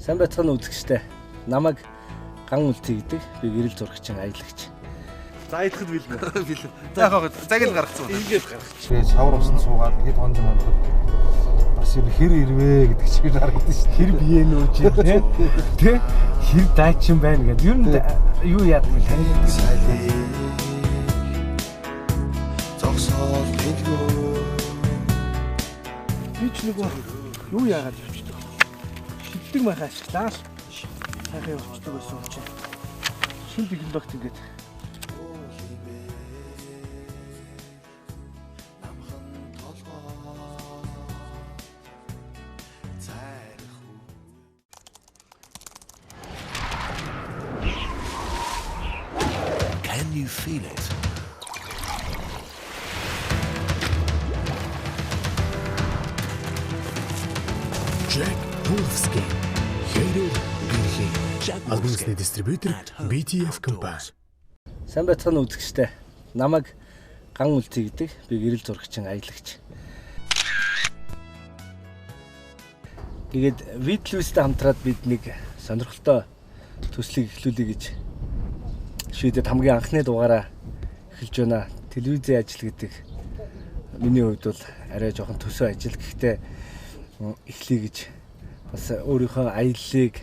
Сайн байцгаана уу үзэгчдээ. Намайг Ган Үлзий гэдэг. Би гэрэл зурагчин аялагч. За аялахад бэлэн. Бэлэн. За яг цаг л гаргацсан. Ингээд гаргач. Тэгээд шавар усанд суугаад хэд хонж мандахад бас юм хэр ирвэ гэдэг чигээр харагдсан шүү дээ. Хэр бие нүүж тий. Тэ? Хэр дайчин байна гэдэг. Ер нь юу яадаг вэ тань Зогсоол дэлгүү. Би ч нөгөө юу яагаад явчихдаг. Шилдэг майхаа ашиглаа л сайхан явчихдаг байсан юм чинь. Шинэ технологид ингээд Намхан толгой цайрах Can you feel it? Jack Wolfskin. Хэрэг гэрхий. Jack Албан ёсны дистрибьютор At home BTF компани. Сайн байцгаана уу үзэгчдээ. Намайг Ган Үлзий гэдэг. Би гэрэл зурагчин аялагч. Тэгээд Витлүстэй хамтраад бид нэг сонирхолтой төслийг эхлүүлье гэж шийдээд хамгийн анхны дугаараа эхэлж байна. Телевизийн ажил гэдэг миний хувьд бол арай жоохон төсөө ажил. Гэхдээ эхлэе гэж бас өөрийнхөө аяллыг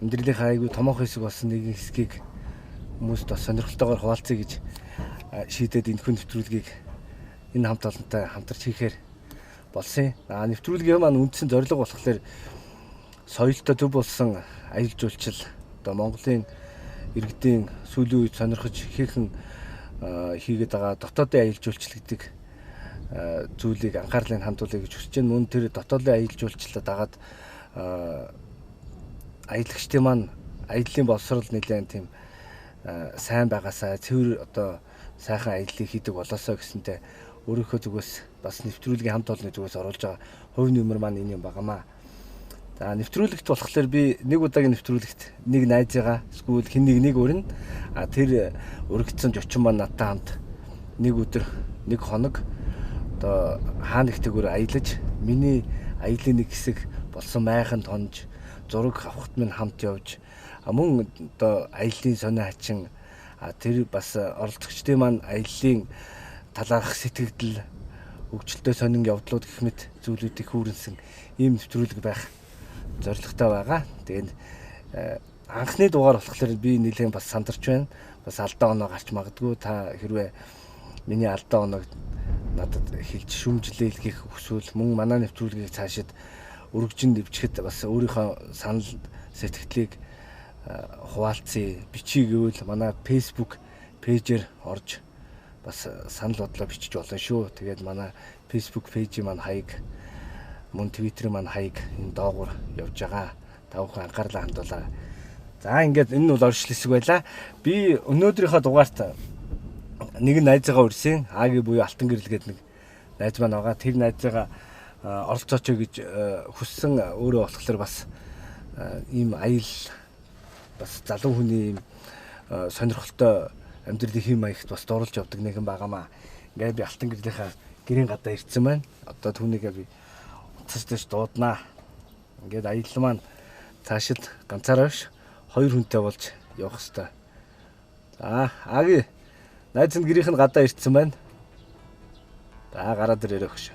амьдралынхаа айгүй томоохон хэсэг болсон нэгэн хэсгийг хүмүүст бас сонирхолтойгоор хуваалцъя гэж шийдээд энэхүү нэвтрүүлгийг энэ хамт олонтой хамтарч хийхээр болсон юм. Нэвтрүүлгийн маань үндсэн зорилго болохоор соёлтой төв болсон аялал жуулчлал одоо Монголын иргэдийн сүүлийн үед сонирхож ихээхэн хийгээд байгаа дотоодын аялал жуулчлал гэдэг зүйлийг анхаарлыг хандуулъя гэж хүсэж байна. Мөн тэр дотоодын аялал жуулчлалаа дагаад аялагчдын маань аяллаа боловсрол нэлээд тийм сайн байгаасаа цэвэр одоо сайхан аяллыг хийдэг болоосоо гэсэнтэй өөрийнхөө зүгээс бас нэвтрүүлгийн хамт олонны зүгээс оруулж байгаа хувь нэмэр маань энэ юм багамаа. За нэвтрүүлэгт болохоор би нэг удаагийн нэвтрүүлэгт нэг найзыгаа эсвэл хэн нэг нэг өрнө. А тэр урагдсан зочин маань надтай хамт нэг өдөр нэг хоног одоо хаа нэгтэйгээр аялаж миний аялын нэг хэсэг болсон майханд хонж зураг авахт минь хамт явж мөн одоо аяллаа сонио хачин тэр бас оролцогчдын маань аяллаа талаарх сэтгэгдэл хөгжилтэй сонин явдлууд гэх мэт зүйлүүдийг хүүрнсэн ийм нэвтрүүлэг байх зорилготой байгаа. Тэгээд анхны дугаар болохоор би нэлээд бас сандарч байна. Бас алдаа оноо гарч магадгүй. Та хэрвээ миний алдаа оноог надад хэлж шүүмжлээ илгээх хүсвэл мөн манай нэвтрүүлгийг цаашид өргөжин дэвжихэд бас өөрийнхөө санал сэтгэлийг хуваалцъя. Бичиж гэвэл манай Facebook пэйжээр орж бас санал бодлоо бичиж болно шүү. Тэгээд манай Facebook пэйжийн маань хаяг мөн Twitter-ийн маань хаяг энэ доогуур явж байгаа. Та бүхэн анхаарлаа хандуулаарай. За ингээд энэ нь бол оршил хэсэг байлаа. Би өнөөдрийнхөө дугаарт нэг найзыгаа урьсан. Аги буюу Алтан гэрэл гэдэг нэг найз маань байгаа. Тэр найзыгаа оролцооч гэж хүссэн. Өөрөө болохоор бас ийм аял бас залуу хүний ийм сонирхолтой амьдралын хэм маягт бас дурлж явдаг нэгэн байгаамаа. Ингээд би Алтан гэрлийнхаа гэрийн гадаа ирсэн байна. Одоо түүнийгээ би утас дэш дууднаа. Ингээд аялал маань цаашид ганцаараа биш хоёр хүнтэй болж явах хэвээр. За Аги найз нь гэрийнх нь гадаа ирсэн байна. За гараад ирээрэй хөш.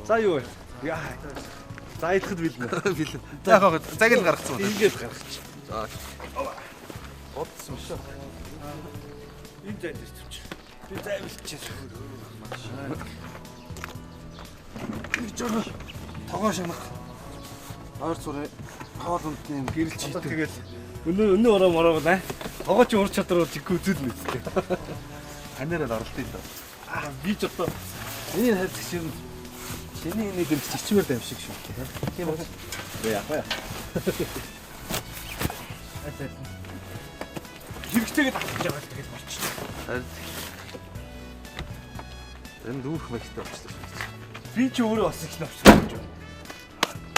За юу вэ? Яа. За аялахад бэлэн. Бэлэн. За яг цаг л гаргацсан. Ингээд гаргач. За. Бодсон шүү. Энэ зайд ирсэн чи. Би зай бэлтчихсэн. Нэг жоохон тогоо шанах. Ойр цурын хоол ундны юм гэрэлж Одоо хийдэг. тэгэл өнөө ороо мороог л тогоо чи ур чадвар бол жиггүй үзэл мэдтэй. Танаараа л оролдъё л доо. Би ч одоо Миний хайрцагч юм чиний нэг юм чичмэр дам шиг шүү. Тийм үү? яах вэ? Хэрэгтэйгээ татчих байгаа л тэгэл болчихсон. Харин энэ дүүрх маягтай болчихлоо шүү. Би ч өөрөө бас их навч гэж байна.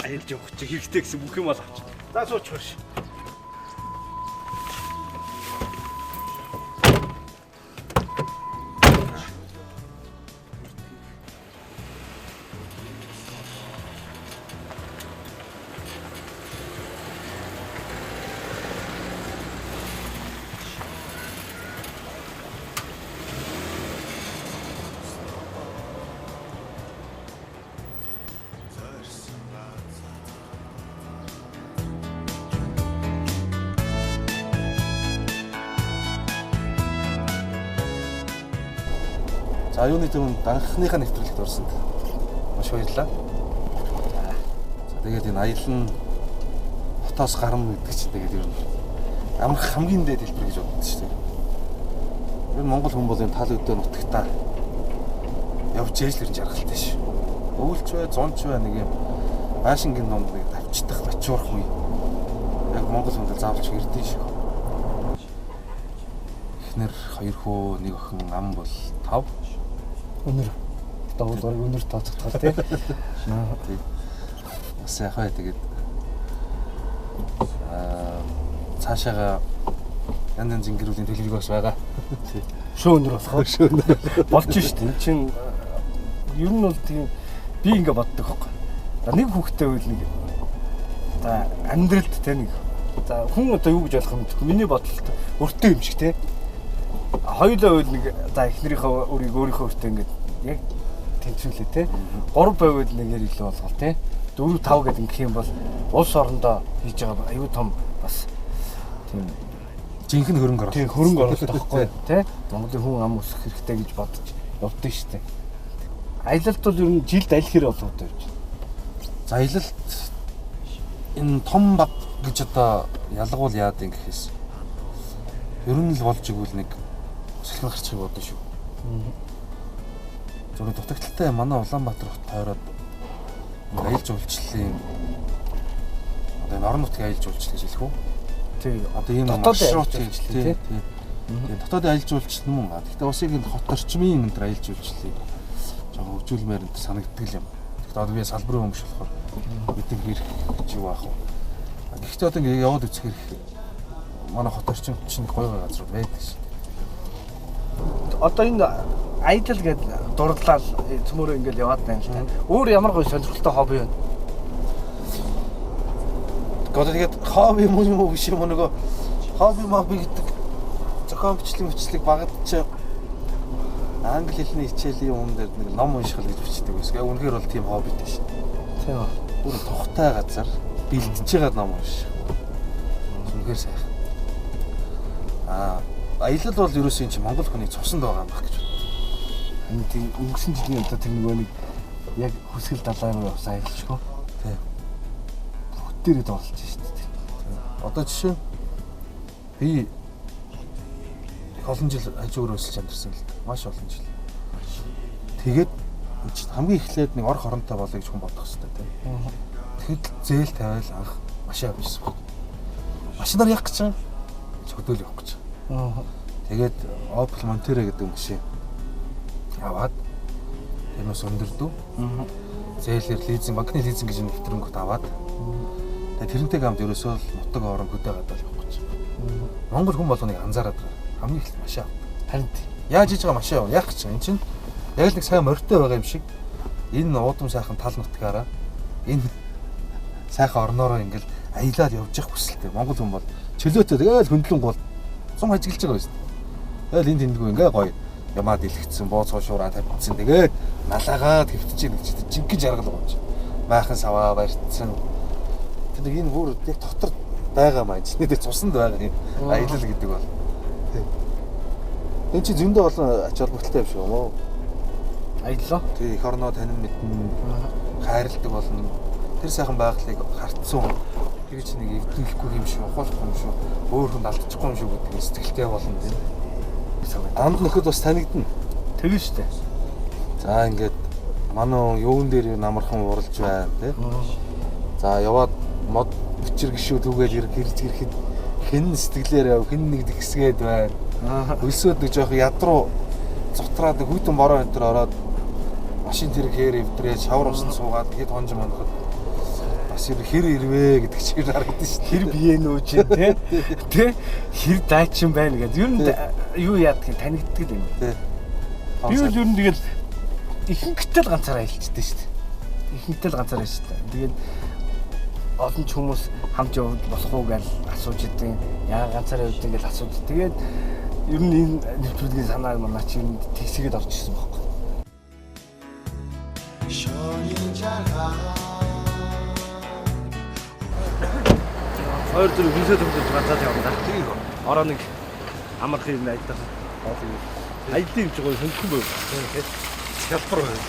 Аялж явах чи хэрэгтэй гэсэн бүх юм бол авчих. За сууч хөрш. За юуны түрүүнд анхныхаа нэвтрүүлэгт орсонд маш баярлалаа. За тэгээд энэ аялал нь хотоос гарна гэдэг чинь тэгээд ер нь амрах хамгийн дээд хэлбэр гэж боддог шүү дээ. Ер нь Монгол хүн бол энэ тал өдөө нутагтаа явж ээж л ер нь жаргалтай шүү. Өвөлч бай, зунч бай нэг юм байшингийн дунд нэг тавчдах, бачуурах үе. Яг Монгол хүнд заавалч хэрдэн шиг. Эхнэр хоёр хүү, нэг охин, ам бол 5. Өнөр. Одоо бол өнөр тооцогдох тий. Бас яг хаа тэгээд цаашаага янз янзын гэр бүлийн төлөвлөгөө бас байгаа. Шөө өнөр болох уу? Шөө өнөр. Болж шít. Энд чинь ер нь бол тийм би ингэ боддог хөөхгүй. За нэг хүүхдтэй байвал нэг за амьдралд те нэг за хүн одоо юу гэж болох юм бэ? Миний бодлолт өртөө юм шиг те. Хоёулаа байвал нэг за эхнэрийнхээ өрийг өөрийнхөө өртөө ингээд яг тэнцвүүлээ те. Гурав байвал нэгээр илүү болгол те. 4 5 гэдэг ингэх юм бол улс орондоо хийж байгаа аюу том бас тийм жинхэнэ хөрөнгө оруулалт. Тийм хөрөнгө оруулалт байхгүй те. Монголын хүн ам өсөх хэрэгтэй гэж бодож явдаг шүү дээ. Аялалд бол ер нь жилд аль хэр болов уу гэж. За аялалд энэ том баг гэж одоо ялгуул яад юм гэхээс ер нь л болж игвэл нэг салхин гарчих бодно шүү. Зөвхөн дутагдaltaй манай Улаанбаатар хот тойроод аялал жуулчлалын одоо энэ орон нутгийн аялал жуулчлал гэж хэлэх үү? Тий. Одоо ийм дотоод аялал жуулчлал тий. Тийм дотоодын аялал жуулчлал мөн. Гэхдээ бас яг энэ хот орчмын энэ аялал жуулчлалыг жоохон хөгжүүлмээр энэ санагддаг юм. Гэхдээ одоо би салбарын хүмүүс болохоор бид хэрэг гэж юу аах вэ? Гэхдээ одоо ингэ яваад үзэх хэрэг манай хот орчимд чинь гоё гоё газар байдаг шин. Одоо энэ аялал гэдээ дурдлал цөмөрөө ингээл яваад байна л та. Өөр ямар гоё сонирхолтой хобби вэ? Одоо тэгээд хобби юм уу биш юм уу нөгөө хобби мобби гэдэг зохион бичлэг багад чи англи хэлний хичээлийн юм дээр нэг ном унших гэж бичдэг байсан. Яг үнэхээр бол тийм хоббитэй шин. Тийм үү. Бүр тухтай газар бэлтэж байгаа ном унших. Үнэхээр сайхан. Аа аялал бол ерөөсөө энэ чинь Монгол хүний цуснд байгаа юм баг гэж боддог. Харин тийм өнгөрсөн жилийн одоо тэр нөгөө нэг яг хүсгэл далай руу явсан аялалчгүй. Тийм. Бүгдээрээ дурлж шít. Одоо жишээ би их олон жил хажуугаар өсөлж амьдарсан л да. Маш олон жил. Тэгээд хамгийн эхлээд нэг ор хоронтой болъё гэж хүн бодох хэрэгтэй тийм. Тэгэхэд зээл тавиал анх машин авчихсан баг. Машинаар явах гэж байгаа. Хөдөөл явах гэж. Тэгээд Opel Montero гэдэг машин аваад тэрнээс өндөрдөө. Зээлэр лизинг, банкны лизинг гэж нэвтрэнгүүт аваад тэгээд тэрнтэй хамт ерөөсөө л нутаг орон хөдөө гадаал явах гэж. Монгол хүн болгоныг анзаараад байгаа. Хамгийн эхлээд машин авдаг. Харин тийм. Яаж хийж байгаа машин яваа? Яах гэж байгаа? Энд чинь яг л нэг сайн морьтой байгаа юм шиг энэ уудам сайхан тал нутгаараа энэ сайхан орноороо ингээл аялал явж явах хүсэлтэй. Монгол хүн бол чөлөөтэй тэгэл хөндлөн гол 100 ажиглаж байгаа юм. Тэгэл энэ тэндгүй ингээ гоё ямаа дэлгэцсэн, бооцоо шуураа тавьчихсан. Тэгээд налаагаад хэвтэж ийн гэж жинхэнэ жаргал байгаа юм чи. Майхан саваа барьцсан. Тэр нэг энэ бүр яг дотор байгаа маа. Чиний дээр цуснд байгаа юм. Аялал гэдэг бол. Энэ чи зөндөө олон ач холбогдолтой юм шиг юм уу? Аяллаа. Тий, эх орноо танин мэднэ, хайрладаг болно. Тэр сайхан байгалыг хартсан. Тэр чи нэг эвдэнлэхгүй юм шиг, ухуулахгүй юм шиг, өөр хүнд алдчихгүй юм шиг гэдэг сэтгэлтэй болно тийм. Амд нөхөд бас танигдана. Тэгэн штэ. За ингээд манай юун дээр намархан уралж байна тий. За яваад мод бичир гişүү түгээл ирж ирэхэд хэн сэтгэлээр яв, хэн нэг тэгсгээд байна. Өлсөөд нэг жоох ядруу зутраад нэг хүйтэн бороо энэ төр ороод машин тэр хээр эвдрээ шавар усанд суугаад хэд хонж манахад бас Бас ер хэр ирвэ гэдэг чинь харагдана шүү дээ. Хэр бие нүү чи те. Тэ хэр дайчин байна гэдэг. Ер нь юу яадаг юм танигддаг юм. Би бол ер нь тэгэл ихэнхдээ л ганцаараа аялчихдээ шүү дээ. Ихэнхдээ л ганцаараа аялчихдээ. Тэгээд олон ч хүмүүс хамт явж болох уу гэж асууж идэв. Яа ганцаараа явж гэж асууж. Тэгээд ер нь энэ нэвтрүүлгийн санаа манаа чи ер нь тэгсгээд орж ирсэн байхгүй. Шонын жаргал Хоёр зүрх хүнсээ төгсөж ганцаар явна да. Тийм. Ороо нэг амархан юм ажиллах. Аялын юм чи гоё хөнгөн байв. Хялбар байна.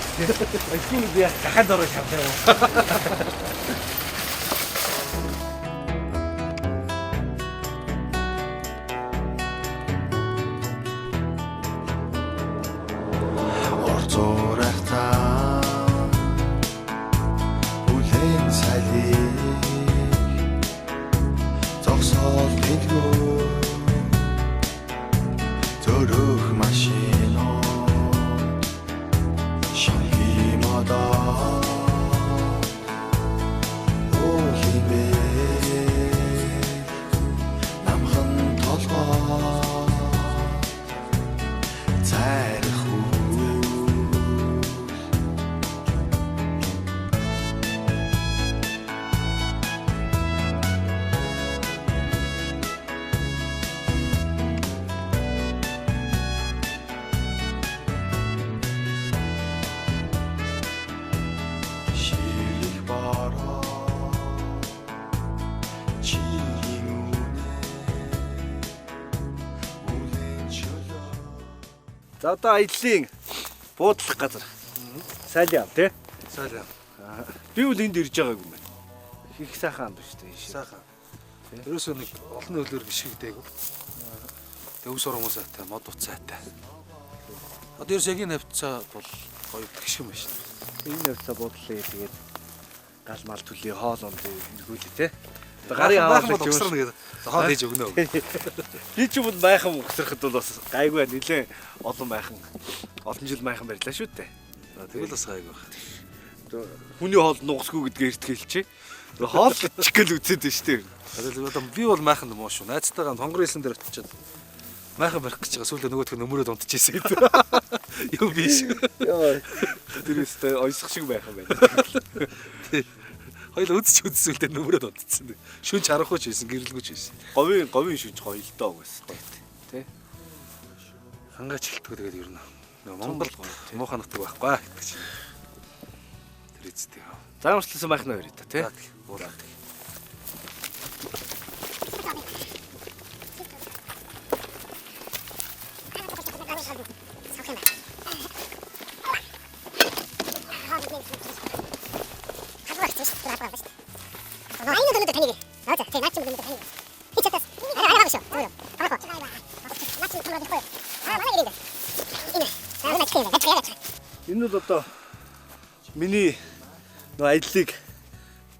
Аялын би яг гахаад ороо шавх юм. Ор зурагтаа Үлэн салих Зогсоол дэлгүү Зөрөх машинууд Шонхи модоо Уулын бэл Намхан толгой Цайрах үйл Ширэх бороо Чигийн үнэ Үлэн чөлөө За одоо аяллаа буудлах газар. Сайлын ам тий. Сайлаа. Би бол энд ирж байгаагүй юм байна. Их сайхан ам биш үү? Сайхан. Ерөөсөө нэг олон хөлөөр гიშгэгдээгүй. Тэг өвс урам сайтай, мод ут сайтай. Одоо ерөөс яг энэ хавцаа бол гоё гიშгэн байна шүү дээ. Энэ явцаа буудлаа тэгээд гал мал төлөе хоол унд эргүүлээ тий. Одоо гарын Баахан аваад бол угсарна гэдэг. Зохион хийж өгнө. Би ч юм бол майхан угсрахад бол бас гайгүй байна. Нилээн олон майхан олон жил майхан барьлаа шүү дээ. Тэгвэл бас гайгүй байх. Одоо хүний хоол нугасгүй гэдгээ эрт хэлчихье. Одоо хоол чигэл үзээд байна шүү дээ. Тэгээд одоо би бол майхан муу шүү. Найзтайгаа хонгор хэлсэн дээр очиод майхан барих гэж байгаа. Сүүлдээ нөгөөх нь нөмрөө дунтчихсэн юм. Юу биш. Йоо. Тэр өстэй ойсох шиг майхан байна. Хоёул үзч үзсүүлдээ нөмрөө дунтчихсан. Шүн чарахгүй ч байсан, гэрэлгүй ч байсан. Говийн говийн шүнж гоё л доо гэсэн гоё. Тэ. Хангаач хэлтгүү тэгээд ер нь. Нөгөө Монгол муухай нутаг байхгүй гэдэг чинь. Тэр эцтэй. За ямарчлсан майхан хоёр та тий. Буулаад. Энэ бол одоо миний нөө аяллыг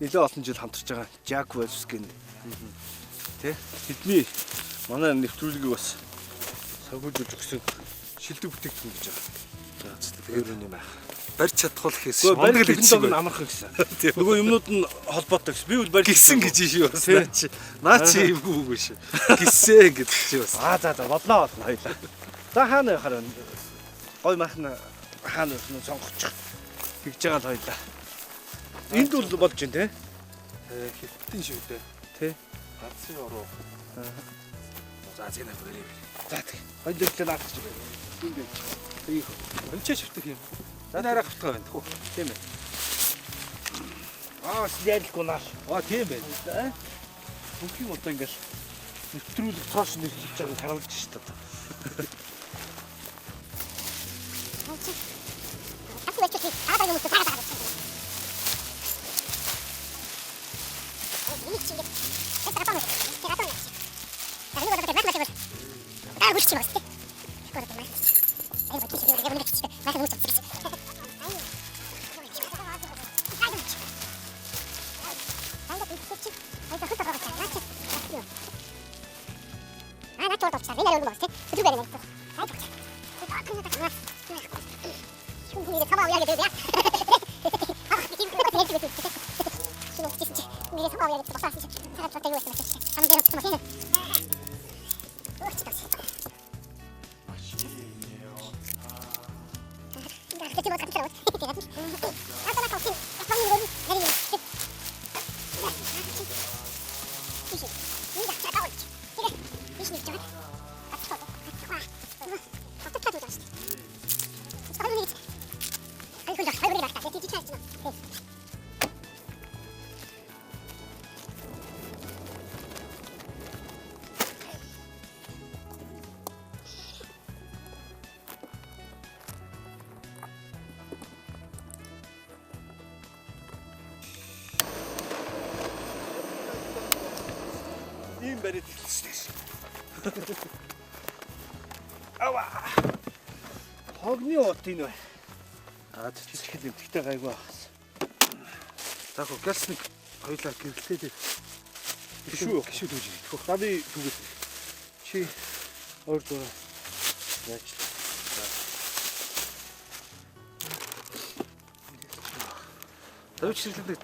нэлээд олон жил хамтарч байгаа Jack Wolfskin тий. Тэдний манай нэвтрүүлгийг бас согиулж өгсөн шилдэг бүтээгдэхүүн гэж байгаа. За Тэгээд юу юм байх. барьж чадах бол хийсэн. Гэхдээ барь Монгол технологи нь эцэг амархан гэсэн. Нөгөө юмнууд нь холбоотой гэсэн. Би бол барь гисэн гэж шүү бас. Тий. Наа чи наа чи эвгүй үг биш. Гисэн гэдэг чи бас. Аа за за бодлоо бодлоо хоёлаа. За хаана явахаар байна? Гой махна хаана явах нь сонгочих. Тэгж байгаа л хоёлаа. Энд бол болж байна те. Хятадын шүү дээ. Тий. Ганцын уруу. За зэг навт гэрээ. За тэг. Хоёлоо л наадах чи байна. Энд байж. Их. Өнчээ шивтэх юм. За арай хавтгаа байна тхүү. Тийм ээ. Аа ярьгүй наа. Аа тийм байна. Бүх юм одоо ингээл нэвтрүүлэг цоош нэвтрүүлж байгааг харуулж шít одоо. Ийм бариад эхэлсэн шүү дээ. Ава. Хогны от энэ байна. Аа Жижигхэн юм. Тэгтээ гайгүй байх. За хөө гэлс нэг хоёлаа гэрлээд Гişүү. гişүү дүүж ирэх. За би түгээс. Чи өөр дураа. Яаж л. За би чиглэлд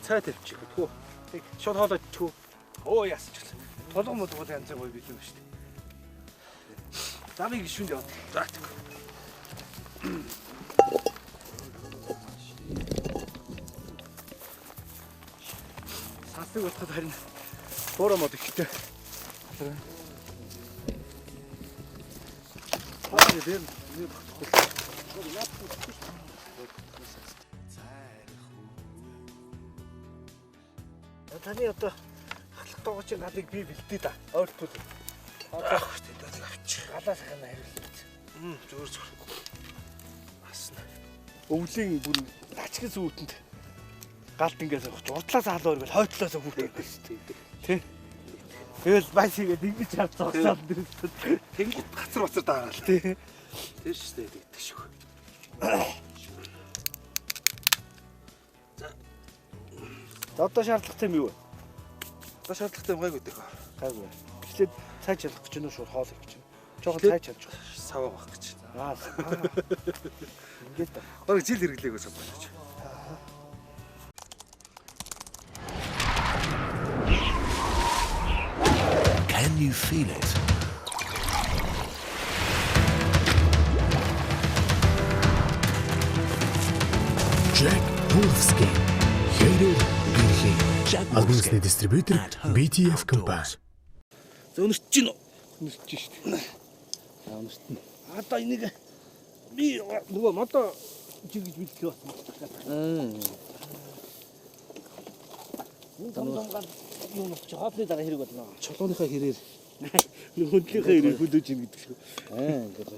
цай тавьчих гэх үү. Шууд хоолой идчих үү. Оо яасан ч гэсэн. Тулган мулгуул янзын гоё билүү шүү дээ. За би гişүнд яваад. За тэг. Сансыг бодоход харин буураа мод ихтэй. Халаа. Хоолой дээр нэг тогтохгүй. Таны одоо хатлах тоогоочийн галыг би бэлдээ да. Ойртол. Одоо Аах шүү дээ. За авчих. галаа сайхан хариулна. Зүгээр зүгээр. Асна. Өвлийн бүр тачган сүүтэнд галд ингээд явах. Урдлаас хаалаа өргөл хойтлоос хүүтэй шүү дээ. Тэ? Тэгэл баяс хийгээд ингэж авч зогсоод дэрсэн. Тэнгүүд гацар бацар даагаал. Тэ. Тэр шүү дээ тэгдэг шүү. За одоо шаардлагатай юм юу вэ? Одоо шаардлагатай юм гайгүй дээ. Гайгүй. Эхлээд цай чалах гэж нү шууд хоол хийх гэж. Жохон Эхлээд- цай чалж. Саваа байх гэж. Аа. Ингээд та. Бараг жил хэрэглээгүй сав болж. Can you feel it? Jack Wolfskin. Хэрээр гэрхий. Jack Албан ёсны Wolfskin. дистрибьютор At home BTF Company. outdoors. Зөөнөрч гин үү? Өнөрч шүү дээ. Аа өнөртөн. Одоо энийг би нөгөө модоо жигж бэлтгэх болсон. Энэ том том гал юу нөх чи хоолны дараа хэрэг болно. Чулууныхаа хэрээр Хөндлийнхээ хэрэг хөлөөж ийн гэдэг шиг. Аа ингээд.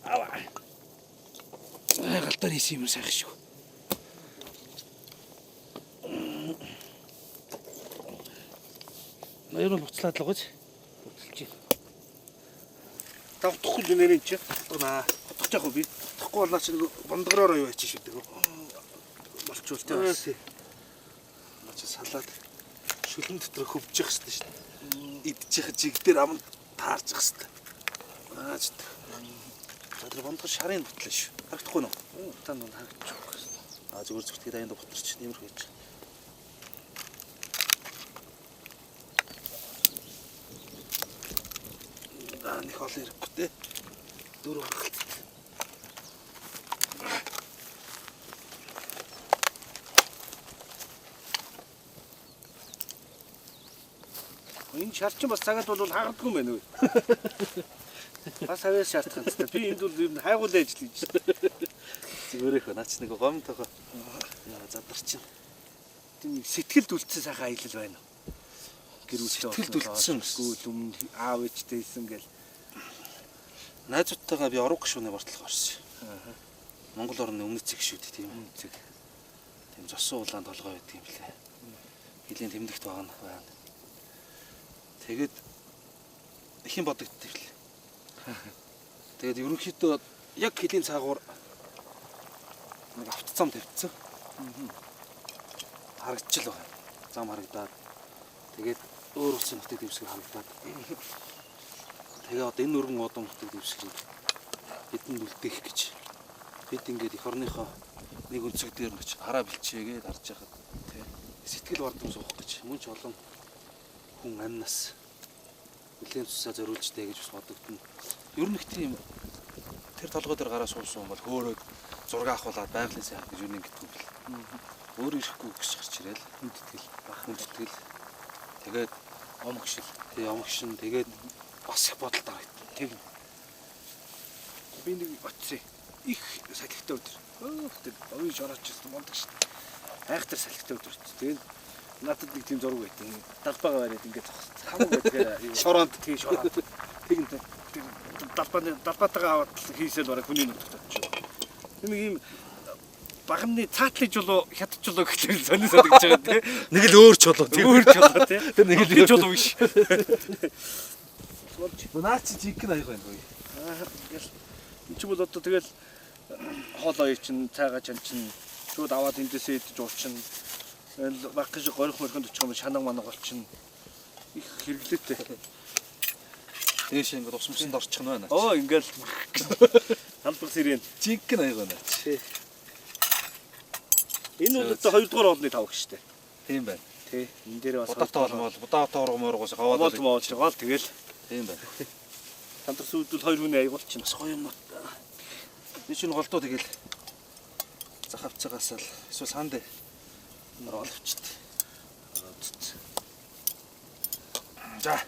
Аваа. ай галтаар хийсэн юм сайхан шүү. Ноёр бол буцлаад л гооч. Буцалж байна. Та утахгүй л нэрэн чи. Утгана. Утгах жаах уу би? Утгахгүй бол наа чи нэг бондгороор юу ячиж шүү дээ. Болчвол тэ бас. Наа чи салаад шүлэн дотор хөвжих хэрэгтэй шүү дээ. Идчих жиг дээр аманд таарчих хэрэгтэй. Аа ч. За тэр бондгор шарын бутлаа шүү. Харагдахгүй нөө. Та нүн харагдчих гэсэн. Аа зүгээр зүгээр тэгээд аянд бутарч нэмэр хийж. Аа нэг олон ирэхгүй те. Дөрөв харгалт. Энэ шар чинь бас цагаад бол хагардгүй юм байна уу? Бас хавьяас шаардах юм тест. Би энд бол ер нь хайгуулаа ажил хийж байна. Зүгээр их наач нэг гом тоогоо. Яа задарчин. Тийм нэг сэтгэлд үлдсэн сайхан аялал байна уу? Гэр бүлтэй Сэтгэлд үлдсэн юм. Гүйл өмнө аав ээжтэй хэлсэн гэл. Найзуудтайгаа би орог гişүнээ бартлах орсон. Монгол орны өмнөд цэг шүү дээ тийм үү? Цэг. Тийм зосон улаан толгой байдаг юм лээ. Хилийн тэмдэгт байгаа нь байна. Тэгээд ихэн бодогддог лээ. Тэгээд ерөнхийдөө яг хилийн цаагуур нэг автоцам тавьчихсан. Харагдчихл байгаа. Зам харагдаад тэгээд өөр улсын нутаг дэвсгэр харагдаад тэгээ одоо энэ өргөн одон нутаг дэвсгэрийг бидэнд үлдээх гэж бид ингээд эх орныхоо нэг өнцөг дээр очиж хараа бэлчээгээд харж байхад Сэтгэл вардам суух гэж мөн ч олон хүн амнаас нэлээд цусаа зориулжтэй гэж бас бодогдно. Ер нь их тийм тэр толгой дээр гараа суусан бол хөөрөөд зураг авахулаад байгалийн сайхан гэж юу нэг гэдэг юм бэл. Өөр ирэхгүй гэж гарч ирээл хүндэтгэл, бах хүндэтгэл. Тэгээд Омгшил. тий омгшин тэгээд бас их бодол дарагдана. Тэг. Би нэг очсон. Их салхитай өдөр. Тэр оюун шорооч гэсэн мундаг шүү дээ. Айхтар салхитай өдөр очсон. Тэгээд надад нэг тийм зураг байт. Далбаагаа бариад ингээд зогссон. Хамаагүй тэгэхээр Шороонд. тий шороонд. Тэгэнтэй. Далбааны далбаатайгаа аваад хийсэл бараг хүний нутагт очив. Тэр нэг юм багамны цаатлын чулуу хятад чулуу гэхлээр сони санагдаж байгаа тий. Нэг л өөр чулуу тий. Өөр чулуу тий. Тэр нэг л чулуу биш. Наа чи жинхэнэ аяг байна хөөе. Аа ингээл энэ ч бол одоо тэгэл хоол оё чинь цайгаа чан чинь шууд аваад эндээсээ идэж уучин. Тэгэл баг гэж горих морихонд очих юм шанаг манаг болчин. Их хэрэглээтэй. Дээш ингээд ус мусанд орчих нь байна. Оо ингээл халбар сэрэн. Жинхэнэ аяг байна. Энэ бол одоо хоёрдугаар хоолны тавг штэ. Тийм байна. Тий. Энэ дээр бас Будаатай болмол, будаатай ургам ургуус хаваад хаваад моолж байгаа л тэгэл Тийм байна. сандар сүйдвэл хоёр хүний аяг болчин. Бас гоё юм. Би чинь голдуу тэгэл зах авцаагаас л эсвэл санд оруулавчт. За,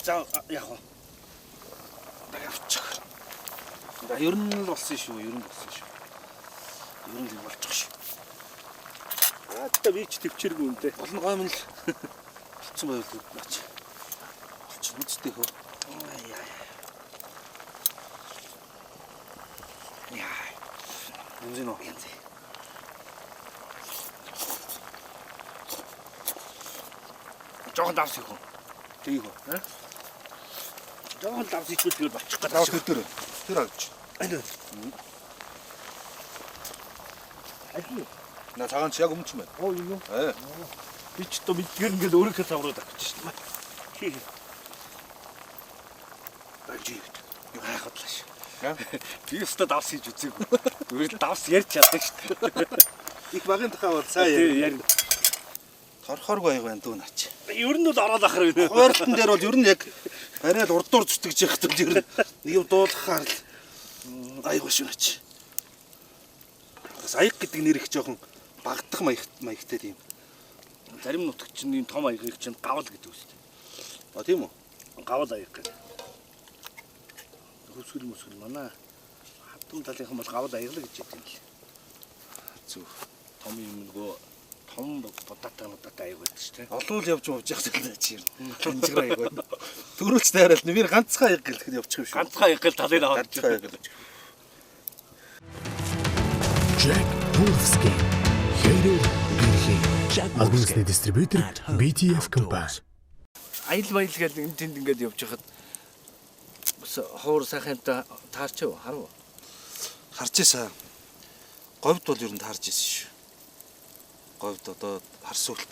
За яг уу. явчих. За ер нь л болсон шүү, ер нь болсон шүү. Ер нь л болчих шүү. Аа та би ч төвчээргүй юм дээ. Гол нь гоймон л болцсон байвал наач. Болчих үсттэй хөө. Яа. Янз нь үү? Янз. Жохон давс хийх үү? Тгийх үү? Жохон давс хийчихвэл тэгэл болчих гээд Давс тэр. Тэр авч. Энэ. Аль нь? На цагаан чи яг өмнө ч юм байна. Оо юу? Ээ. Би ч одоо мэдгээр ингээд өөрийнхөө таврууд авчих шин. Хий. Болж юу. Юу хайхад л ш. Би өстө давс хийж үзээгүй. Зүгээр л давс ярьж чаддаг шүү дээ. Их багын тухай бол сайн Тий ярина. Торхооргүй аяг байна дүү наач. Ер нь бол ороод ахар байна. Хойролтон дээр бол ер нь яг бариад урдуур зүтгэж явах тул ер нь нэг юм дуулгахаар л аяг шүү наач. Бас аяг гэдэг нэр их жоохон багдах маягтай тийм. Зарим нутагт чинь ийм том аягийг чинь гавл гэдэг үстэй. А тийм үү? Гавл аяг гэдэг. Хөсгөл мөсгөл манай хатан талынхан бол гавл аяглаа гэж яддаг юм л. Зүг. Том юм нөгөө том будаатай мудаатай аяг байдаг шүү дээ. Олуул явж явж явах тал наач ер нь. Хинжгэр аяг байна. Төрүүлч тайрал нэр ганцхан аяг гэлэхэд явчих юм шүү. Ганцхан аяг гэл талыг аваад Ганцхан аяг гэл. Jack Wolfskin. Хэрэг бэрхий. Jack Албан ёсны Wolfskin. дистрибьютор At home BTF outdoors. компани. Аял баял гэл энэ тэнд ингээд явж хахад бас хуур сайхан юмтай таарч юу харав. Харж ийсэн. Говьд бол ер нь таарж ийсэн шүү. Говьд одоо харсуулт.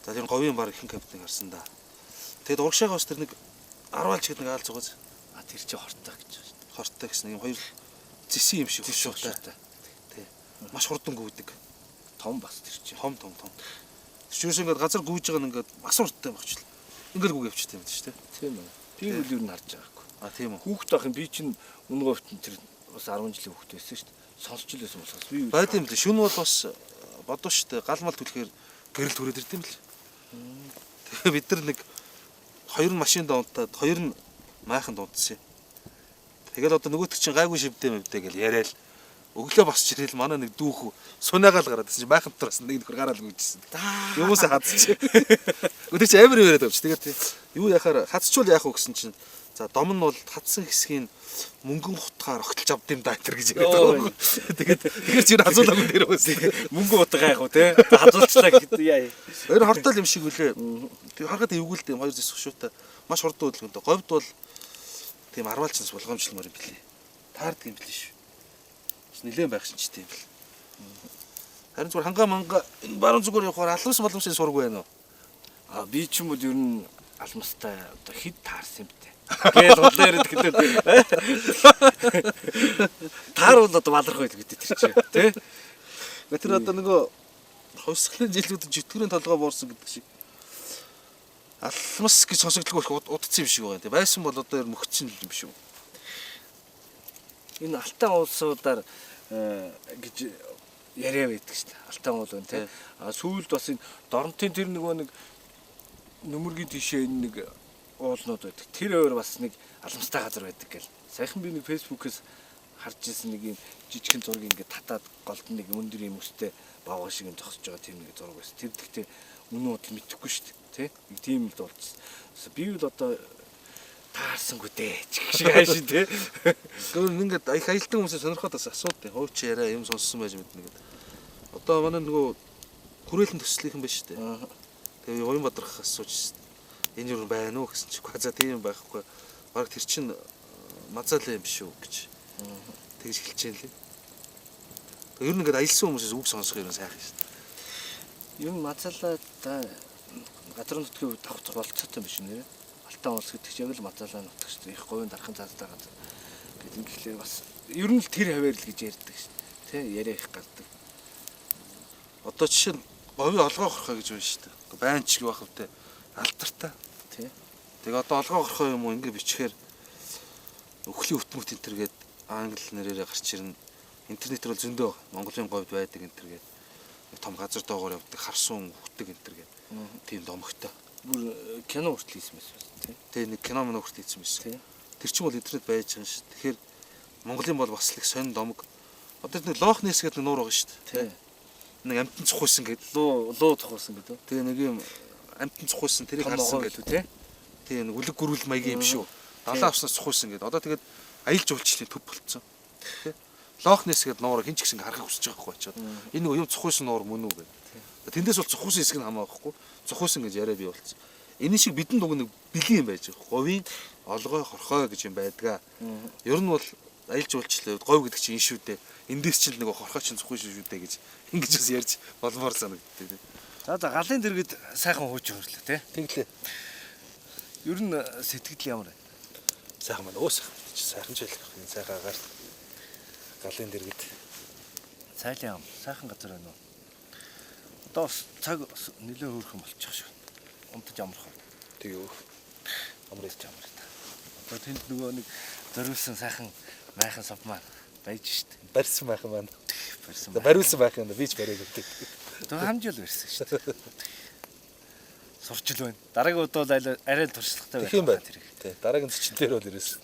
За тэр говийн баг ихэнх кампныг харсан да. Тэгэд урагшаага бас тэр нэг арвалч гэдэг нэг аал зугаас А тэр чи хортой гэж байна шүү дээ. хортой гэсэн нэг юм хоёр зэсэн юм шиг Зэс хушуутай. хушуутай. Тий. Маш хурдан гүйдэг. Том бас тэр чи. Том том том. Тэр чинь юусэн ингээд газар гүйж байгаа нь ингээд бас урттай багчлаа. Ингээд гүг явчихтай юм шүү дээ. Тийм үү. Би үл юу н харж байгаагүй. А тийм үү. Хүүхэд байх юм би чинь үнэ говьт тэр бас 10 жилийн хүүхэд байсан шүү дээ. Сонсч л байсан болохоос би Байд юм лээ. Шүн бол бас бодоо шүү дээ. Гал мал түлхээр гэрэл түрээд ирд юм л. Тэгээ бид нар нэг хоёр нь машинд унтаад хоёр нь майханд унтсан юм. Тэгэл одоо нөгөөтг чинь гайгүй шивдээ мэвдээ гэл яриад өглөө босч ирэл манай нэг дүүхүү сунаагаал гараад ирсэн чинь майхан дотроос нэг нөхөр гараал гүйжсэн. Юусаа хадчих. Өдөр чи амар юм яриад авч. Тэгээд юу яхаар хадчвал яах вэ гэсэн чинь за дом нь бол хадсан хэсгийг мөнгөн хутгаар огтлж авд юм да энэ гэж яриад байгаа. Тэгээд тэгэхээр чи хазуулаагүй дээр байсан. мөнгө утга яах вэ те? Хазуулчлаа гэдэг яа. Өөр хортол юм шиг үлээ. Тэг харахад эвгүй л дээ хоёр зэс хушуутай. Маш хурдан хөдөлгөөнтэй. Говьд бол тийм арвалчнаас болгоомжлмоор юм билээ. Таардаг юм билээ шүү. Бас нилээн байх шинжтэй юм бэл. Харин зүгээр хангаа манга энэ баруун зүгээр явахаар алмас боломжтой сураг байна уу? А би ч юм бол ер нь алмастай одоо хэд таарсан юм бэ? Гээл худлаа яриад гэдэг. Тааруул одоо баларх байл гэдэг тэр чинь тий. Гэхдээ тэр одоо нөгөө Хувьсгалын жилүүд чөтгөрийн толгой буурсан гэдэг шиг. Алмас гэж сонсогдолгүй их удцсан юм шиг байгаа. Тэг байсан бол одоо ер мөхцсөн юм биш үү? Энэ алтан уулсуудаар гэж яриа байдаг шүү дээ. Алтан уул байна тий. А сүүлд бас энэ Доронтын тэр нөгөө нэг нүмергийн тишээ энэ нэг уулнууд байдаг. Тэр өөр бас нэг аламстай газар байдаг гэл. Саяхан би нэг фэйсбүүкээс харж ирсэн нэг юм жижигхэн зураг ингээд татаад голд нэг өндөр юм өстэй бавга шиг юм зогсож байгаа тийм нэг зураг байсан. Тэр гэхдээ үнэн бодол мэдэхгүй шүү дээ. Тэ? Нэг тийм л дуулчихсан. Би бол одоо таарсангүй дээ гэх шиг аашин тэ. Гэхдээ ингээд их аялтан хүмүүсээ сонирхоод бас асуудیں۔ Хууч яриа юм сонссон байж мэднэ гэдэг. Одоо манай нөгөө хүрээлэн төслийнхэн байна шүү дээ. Тэгээ уян бадрах асууж шээ. Энэ юу байна уу гэсэн чи за тийм байхгүй. Бараг тэр чин мазаалаа юм биш үү гэж. Тэгж хэлж जैन лээ. Ер нь ингээд аялсан хүмүүсээс үг сонсох юм сайхан шүү дээ. Ер нь мазаалаа газар нутгийн хувьд давхцах болцоотой юм биш нэрээ. Алтан улс гэдэг чинь яг л мазаалаа нутаг шүү дээ. Их говийн дархан цаастай газар. Гэт ингэхлээр бас ер нь л тэр хаваар л гэж ярьдаг шүү дээ. Тэ яриа их гардаг. Одоо жишээ нь говийн олгоо хорхой гэж байна шүү дээ. Байн ч байх вүтэ алдартай. Тэ. Тэгээ одоо олгоо хорхой юм уу ингэ бичгээр өхлийн өтмөт энэ төр гээд англи нэрээрээ гарч ирнэ. Интернетээр бол зөндөө байгаа. Монголын говьд байдаг энэ төр гээд нэг том газар доогоор явдаг харсуун үхдэг энэ төр гээд тийм домогтой. Бүр кино хүртэл хийсэн байсан тий. Тэгээ нэг кино мөн хүртэл хийсэн байсан. Тэр чинь бол интернет байж байгаа юм шүү. Тэгэхээр Монголын бол бас л их сонин домог. Одоо нэг Лох Нес гэдэг нуур байгаа шүү дээ. Тий. Нэг амтан цухуйсан гэдэг. Луу цухуйсан гэдэг. Тэгээ нэг юм амтан цухуйсан тэрийг харсан гэдэг тий. Тэгээ нэг үлэг гүрүүл маягийн юм шүү. Далайн авснаас цухуйсан гэдэг. Одоо тэгээд аялал жуулчлалын төв болцсон. Тий. Лох Нес гэдэг нуурыг хэн ч гэсэн харахыг хүсэж байгаа байхгүй очоод. Энэ нэг юм цухуйсан нуур мөн үү гэдэг. Тэндээс бол цухуйсан хэсэг нь хамаа байхгүй. Цухуйсан гэж яриа бий болцсон. Энэ шиг бидэнд уг нэг бэлэн юм байж байгаа. Говийн олгой хорхой гэж юм байдгаа. Ер нь бол аялал жуулчлалын хувьд говь гэдэг чинь энэ шүү дээ. Эндээс чинь л нөгөө хорхой чинь цухуйсан шүү дээ гэж ингэж бас ярьж болмоор санагдтыг. За за галын дэргэд сайхан хууч хөөрлөө тий. Тэглээ. Ер нь сэтгэл ямар вэ? Сайхан байна. Өө сайхан. Сайхан ч байлах. Энэ сайхан агаар галын дэргэд цайлын ам сайхан газар байна уу? Одоо бас цаг нэлээ хөөрхөн болчих шиг. Унтаж амрах уу? Тэгээ. Амраж амрах та. Одоо тэнд нөгөө нэг зориулсан сайхан майхан сав маань байж штт. Барьсан майхан маань. Барьсан. Бариулсан байх юм да. Би ч бариад өгдөг. Одоо хамжил барьсан штт. Сурчил байна. Дараагийн удаа бол арай л туршлагатай байх. Тийм байна. Тий. Дараагийн зочин дээр бол ерөөс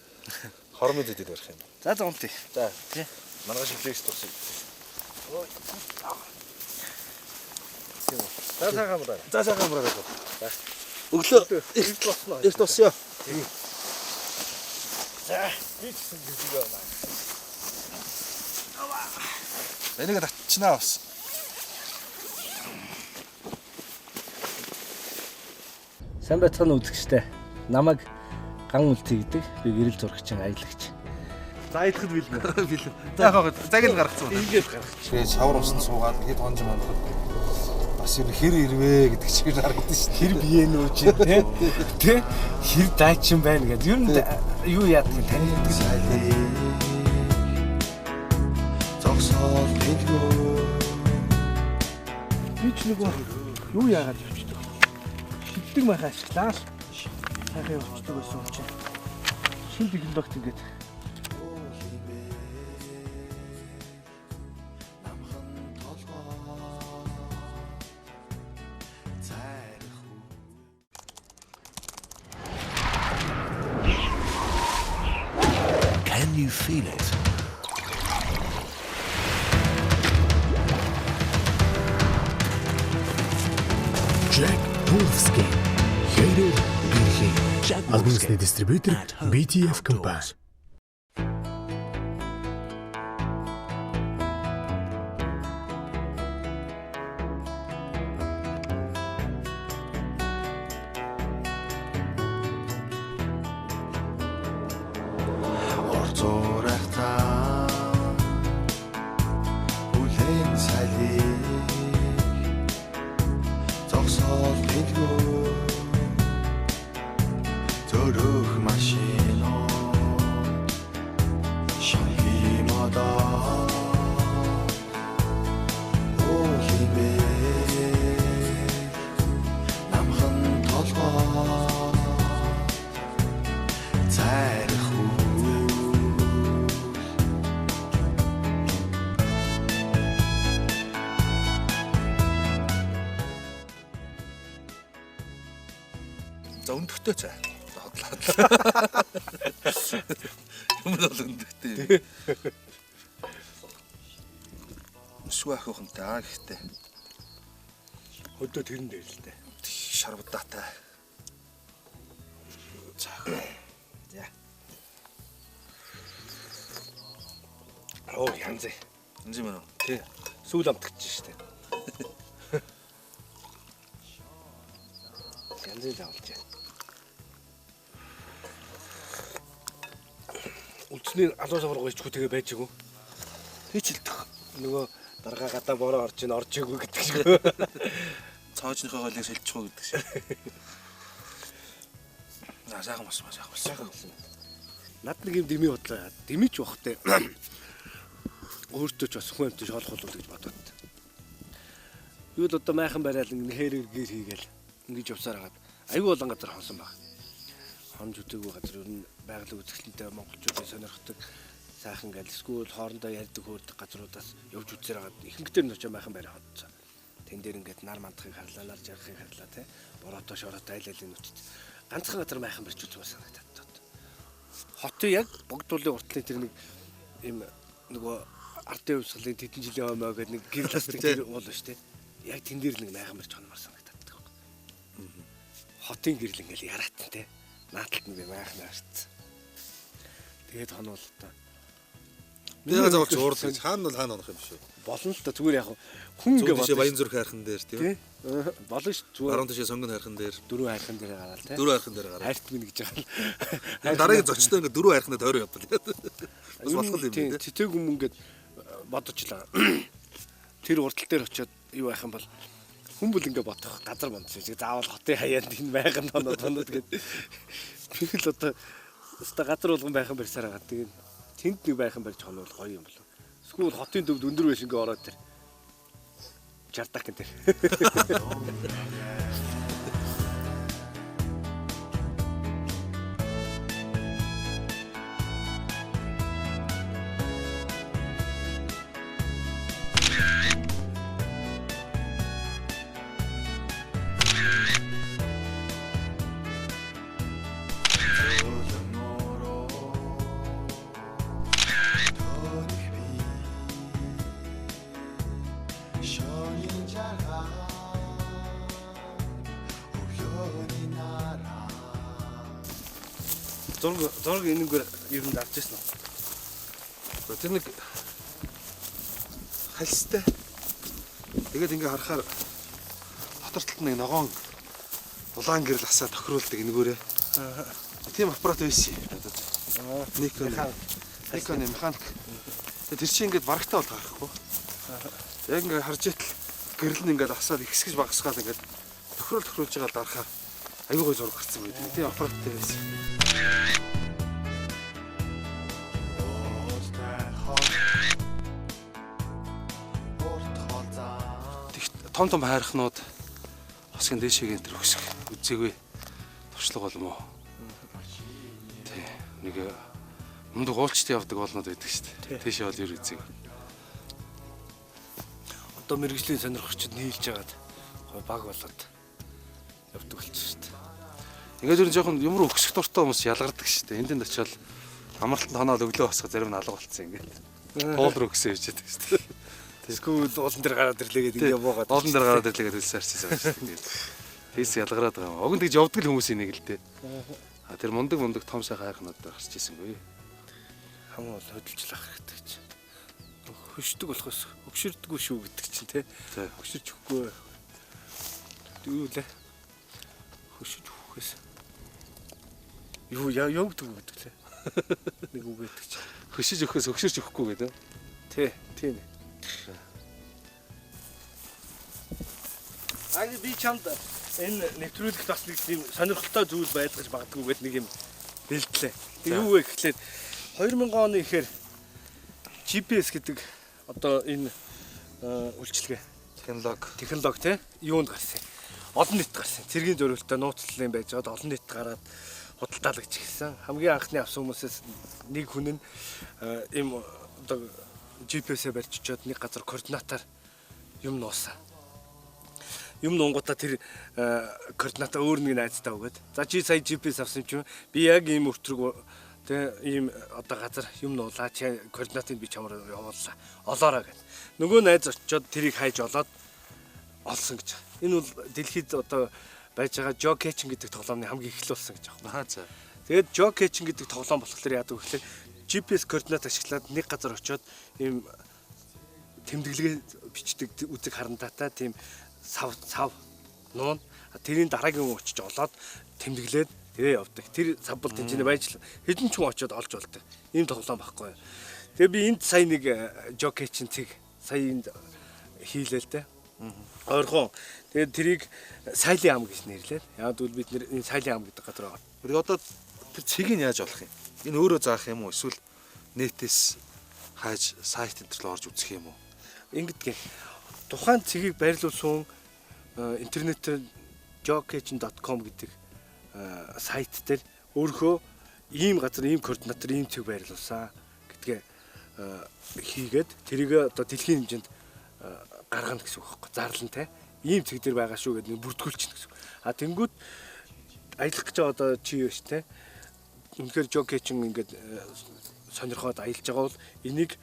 хормын зэдэд барих юм. За за унтъя. За. Тий. Маргааш флекс тусах. За сайхан амраа. За сайхан амраа. За. Өглөө эрт босно. Эрт босё. За би ч гэсэн гэдэг байна. Энийг татчнаа бас. Сайн байцгаана үзэгчтэй. Намайг Ган үлтий гэдэг. Би гэрэл зурагчин аялагч. За аялахад бэлэн. Бэлэн. За яг цаг л гаргацсан. Ингээд гаргачих. Тэгээд шавар усанд суугаад хэд хонж мандахад бас ер нь хэр ирвэ гэдэг чигээр харагдсан шүү дээ. Хэр бие нүүж тий. Тэ хэр дайчин байна гэдэг. Ер нь юу яадаг юм таньдаг шалыг. Зогсоол дэлгүү. Би ч нөгөө юу яагаад явчихдаг. Шилдэг майхан ашиглаа л сайхан явчихдаг байсан юм чинь. Шинэ технологи ингээд Can you feel it? Jack Wolfskin. Хэрэг гэрхий. Jack Албан ёсны Wolfskin. дистрибьютор At home, BTF outdoors. компани. Ор зурагтаа үлэн салиг зогсоол дэлгүү зөрөх машинууд шанхи модоо уулын бэ. За өндөгтэй цай. За хотлаа. Юм бол өндөгтэй. Сүх ахихантай аа гэхдээ Хөдөө тэрэн дээр л дээ. шарвдаатай. За. За. Оо янз. Энз юм уу? Тий. Сүүл амтгч штэ. Янзын заавалж. Үлдсний алуу савргаа ичгүй тэгээ байж гоо. Хийчилдэх. Нөгөө даргаа гадаа бороо орж ин орж игүй гэдэг шиг. Цоожныхоо голыг сэлчих үү гэдэг шиг. За сайхан болсон ба сайхан болсон. Сайхан болсон. Над нэг юм дэмий бодлоо. Дэмий ч бахтай. Өөртөө ч бас хүн амт шоолох болов гэж бодоод. Юу л одоо майхан барайл ингэ хэрэг гэр хийгээл ингэж явсаар хагаад аюу олон газар хонсон баг. Хонж үтээгүй газар ер нь байгалийн үзэсгэлэнтэй монголчуудын сонирхдаг сайхан гал эсвэл хоорондоо ярьдаг хөөрдөг газруудаас явж үзсээр хагаад ихэнхдээ нь очиж майхан барай хонцсон. Тэн дээр ингээд нар мандахыг харлаа, нар жаргахыг харлаа тий. Бороотой шороотой айл айлын нүцэд ганцхан газар майхан барьж үзмээр санагдаад. Хотын яг богдуулын уртлын тэр нэг юм нөгөө ардын хувьсгалын тэдэн жилийн хоймоо гэдэг нэг гэрэл асдаг тэр уул ба штэ. Яг тэн дээр нэг майхан барьж хономор санагдаад. Хотын гэрэл ингээл яраатан те. Нааталт нэг майхан харцсан. Тэгээд хонвол одоо Тэгээ заавал ч уурлах гэж хаана бол хаана онох юм шүү. болно л та зүгээр яг хүн Зүүн ингээ тишээ Баян зүрх хайрхан дээр тийм. Тий. Болно ш зүгээр Баруун тишээ сонгон хайрхан дээр, дөрөв хайрхан дээр гараал те. дөрөв хайрхан дээр гараа. Хайрт минь гэж байгаа. Дараагийн зочтой ингээ дөрөв хайрхан дээр тойроо явбал. Бас болох юм Тийм, тий. Тэтээг юм ингээд бодочлаа. Тэр урдал дээр очиод юу байх юм бол хүн бүл ингээ бодох газар бондсон шиг заавал хотын хаяанд энэ майхан тоноод тоноод гээд би л одоо өстой газар болгон байхан барьсаар байгаа. Тэгээд тэнд нэг байхан барьж хонвол гоё юм болов. Эсвэл хотын төвд өндөр байш ингээ ороод тэр чардак энэ тэр. Зөөлөн өрөө төнөх би шөнийн жаргал өглөөний нараа Зураг зураг энэнгээр ер нь авч ирсэн үү? Тэр нэг хальстай. Тэгээд ингээ харахаар дотор талд нэг ногоон улаан гэрэл асаа тохируулдаг энэгүүрээ. Тийм аппарат байсан юм надад. Nikon. Nikon механик. Тэгээд тэр чинь ингээд барагтаа бол гарахгүй. Яг ингээ харж итэл гэрэл нь ингээд асаад ихсгэж багасгаал ингээд тохируул тохируулж байгаа дарахаар аюу гой зураг гарсан байдаг. Тийм аппараттай байсан. Уултай хол урт хол зам Тэгт том том хайрхнууд хосгийн дээшээгийн тэр өсөх үзээгүй туршлага болов уу? Тий. Нэг мундаг уулчтай явдаг болнод байдаг шүү дээ. Тийшээ бол ер үзег. Одоо мэрэгжлийн сонирхогчд нийлж хагаад гой баг болоод явдаг болчих шүү дээ. Ингээд ер нь жоохон юм руу өксөх дуртай хүмүүс ялгардаг шүү дээ. Энд тэнд очиод амралтанд хоноол өглөө босгоо зарим нь алга болцсон ингээд. Туул руу өксөн явж байдаг шүү дээ. Эсвэл уулан дээр гараад ирлээ гэдэг ингээ буугаад. Уулан дээр гараад ирлээ гэдээ хэлсэн арчсан шүү дээ. Тийс ялгараад байгаа юм. Уг нь тэгж явдаг л хүмүүсийн нэг л дээ. А тэр мундаг мундаг том сайхан хайрхнууд дээр гарч ирсэнгүй. Хам бол хөдөлж лах хэрэгтэй гэж. Хөшдөг болохоос өгшөрдөггүй шүү гэдэг чинь те. Тий. Өгшөрч өгөхгүй. Юу лээ? Хөшөж өгөхөөс. Юу яа юу гэдэг үг гэдэг лээ. Нэг үг гэдэг чинь. Хөшөж өгөхөөс өгшөрч өгөхгүй гэдэг. Тий, тийм. Аа би чамд энэ нэвтрүүлэгт бас нэг тийм сонирхолтой зүйл байлгаж магадгүй гэдэг нэг юм бэлтлээ. Тэг юу вэ гэхлээр 2000 оны ихээр GPS гэдэг одоо энэ үйлчилгээ Технологи. технологи те юунд гарсан. Олон нийт гарсан. Цэргийн зориултаа нууцлалын байж байгаад олон нийт гараад худалдаалагч эхэлсэн. Хамгийн анхны авсан хүмүүсээс нэг хүн нь ийм одоо GPS-ээ барьж очиод нэг газар координатаар юм нуусан. Юм нунгуудаа тэр координата өөр нэг найздаа өгөөд. За чи сая GPS авсан юм чинь би яг ийм өртрөг тэ ийм одоо газар юм нуулаа чи координатыг би чамаар явууллаа. Олоорой гэв. Нөгөө найз очиод тэрийг хайж олоод олсон гэж. Энэ бол дэлхийд одоо байж байгаа geocaching гэдэг тоглоомны хамгийн эхлэл болсон гэж байна. Аа за. Тэгээд geocaching гэдэг тоглоом болохоор яадаг вэ гэхээр GPS координат ашиглаад нэг газар очиод ийм тэмдэглэгээ бичдэг үзэг харантаатай тийм сав сав нуун тэрийн дараагийн хүн очиж олоод тэмдэглээд тэгээ явдаг. Тэр сав бол тэнцэнэ байж л хэдэн ч хүн очиод олж болдог. Ийм тоглоом байхгүй. Тэгээ би энд сая нэг geocaching цэг сая энд хийлээ л дээ. Ойрхон. Тэгээд тэрийг сайлын ам гэж нэрлээд. Яг гэвэл бид нэр энэ сайлын ам гэдэг газар байгаа. Тэр одоо тэр цэгийг яаж олох юм? Энэ өөрөө заах юм уу? Эсвэл нэтээс хайж сайт энэ төр орж үзэх юм уу? Ингэдэг. Тухайн цэгийг байрлуулсан интернетээр geocaching.com гэдэг сайт дээр өөрөө ийм газар, ийм координатор, ийм цэг байрлуулсан гэдгээ хийгээд тэрийг одоо дэлхийн хэмжээнд гаргана гэсэн үг байхгүй. Зарлан те. Ийм цэг дээр байгаа шүү гэдэг нэг бүртгүүлчихнэ гэсэн үг. А тэнгүүд аялах гэж байгаа одоо чи юу ш те. Үнэхээр geocaching ингээд сонирхоод аялж байгаа бол энийг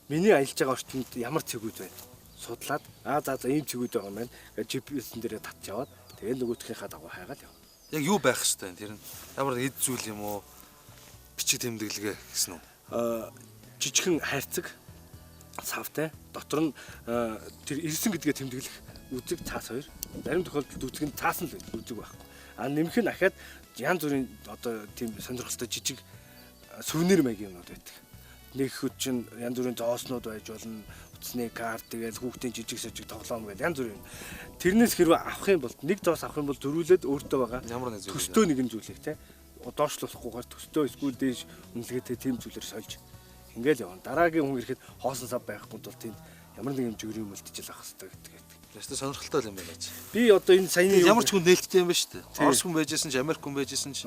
миний аялж байгаа орчинд ямар цэгүүд байна? Судлаад аа за за ийм цэгүүд байгаа юм байна. Гэж GPS-н дээрээ татж яваад тэгээ нөгөөтгийнхаа дагуу хайгаал яв. Яг юу байх хэвтэй юм тэр нь? Ямар нэг эд зүйл юм уу? Бичиг тэмдэглэгээ гэсэн үү? Жижигхэн хайрцаг савтай дотор нь тэр ирсэн гэдгээ тэмдэглэх үзэг цаас хоёр. Зарим тохиолдолд үзэг нь цаас нь л байдаг, үзэг байхгүй. А нэмэх нь ахаад янз бүрийн одоо тийм сонирхолтой жижиг сувенир маягийн юмнууд байдаг. Нэгхэд чинь янз бүрийн зооснууд байж болно, утасны карт тэгэл хүүхдийн жижиг сажиг тоглоом гэл янз бүрийн юм. Тэрнээс хэрвээ авах юм бол нэг зоос авах юм бол зөрүүлээд өөртөө байгаа Ямар нэг зүйл төстөө нэгэн зүйлийг те доошлуулахгүйгээр төстөө эсвэл дээш үнэлгээтэй тийм зүйлээр сольж ингээл явна. Дараагийн хүн ирэхэд хоосон сав байхгүй тул тэнд ямар нэг юм жигэр юм үлдчихэл авах хэрэгтэй гэдэг. Ястаа сонирхолтой юм байна чи. Би одоо энэ саяны Ямар ч хүн нээлттэй юм ба шүү дээ. Орос хүн байжсэн ч Америк хүн байжсэн ч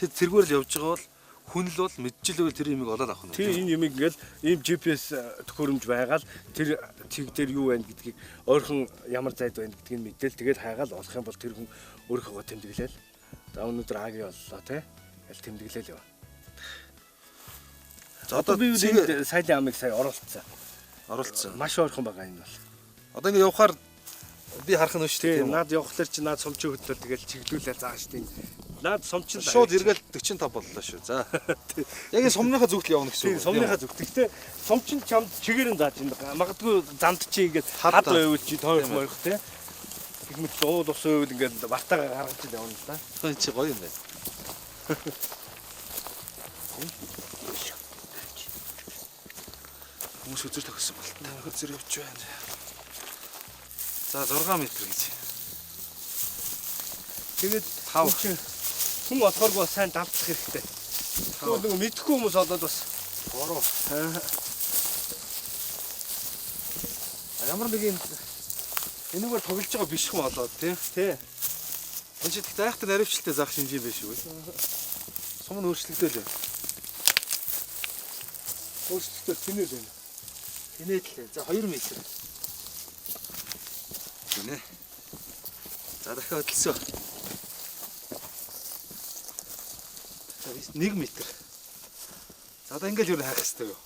тэр тэргээр л явж байгаа бол хүн л бол мэдчихэл байвал тэр юмыг олоод авах нь. Тэр энэ юмыг ингээл ийм GPS төхөөрөмж байгаал тэр цэг дээр юу байна гэдгийг ойрхон ямар зайд байна гэдгийг мэдээл тэгэл хайгаал олох юм бол тэр хүн өөрийнхөө тэмдэглээл. За өнөөдөр Аги оллоо те. Аль тэмдэглээл яв. За Одоо одоо би цэг энд сайлын амыг сая оруулцсан. оруулсан. Маш ойрхон байгаа энэ бол. Одоо ингэ явхаар би харах нь шүү дээ. Тийм Тийм үү? наад явхлаар чи наад сумчин хөдлөл тэгэл чиглүүлээ зааш тийм. Наад сумчин Шууд эргээл 45 боллоо шүү. За. Яг энэ сумныхаа зүгт л явна гэсэн Тийм үг. сумныхаа зүгт. Гэхдээ сумчин чамд чигээр нь зааж энэ магадгүй замд чи ингээд Хад хад байвал чи тойрох Тийм ээ. морих те. Гэх мэт уул ус байвал ингээд бартаагаа гаргаж ил явна л да. Тийм чи гоё юм байна. Хүмүүс үзэр төгссөн болтой. Үзэр явж байна. За 6 м гэж. Тэгээд Тав. хүн чинь хүн олохооргүй бас сайн давтах хэрэгтэй. Тэгвэл нөгөө мэдхгүй хүмүүс олоод бас 3. Ямар нэг юм энэгээр тоглож байгаа биш юм олоод тий. тий. Энд чи тэгтээ айхтар наривчлалтай заах шинжээ биш үү? Сум нь өөрчлөгдөөл. Өөрчлөлтөө тэнэл байна. Тэнээд лээ. За 2 м. Гинэ. За дахиад хөдөлсөө. За 1 м. За одоо ингээл юу хайх хэвээр юу?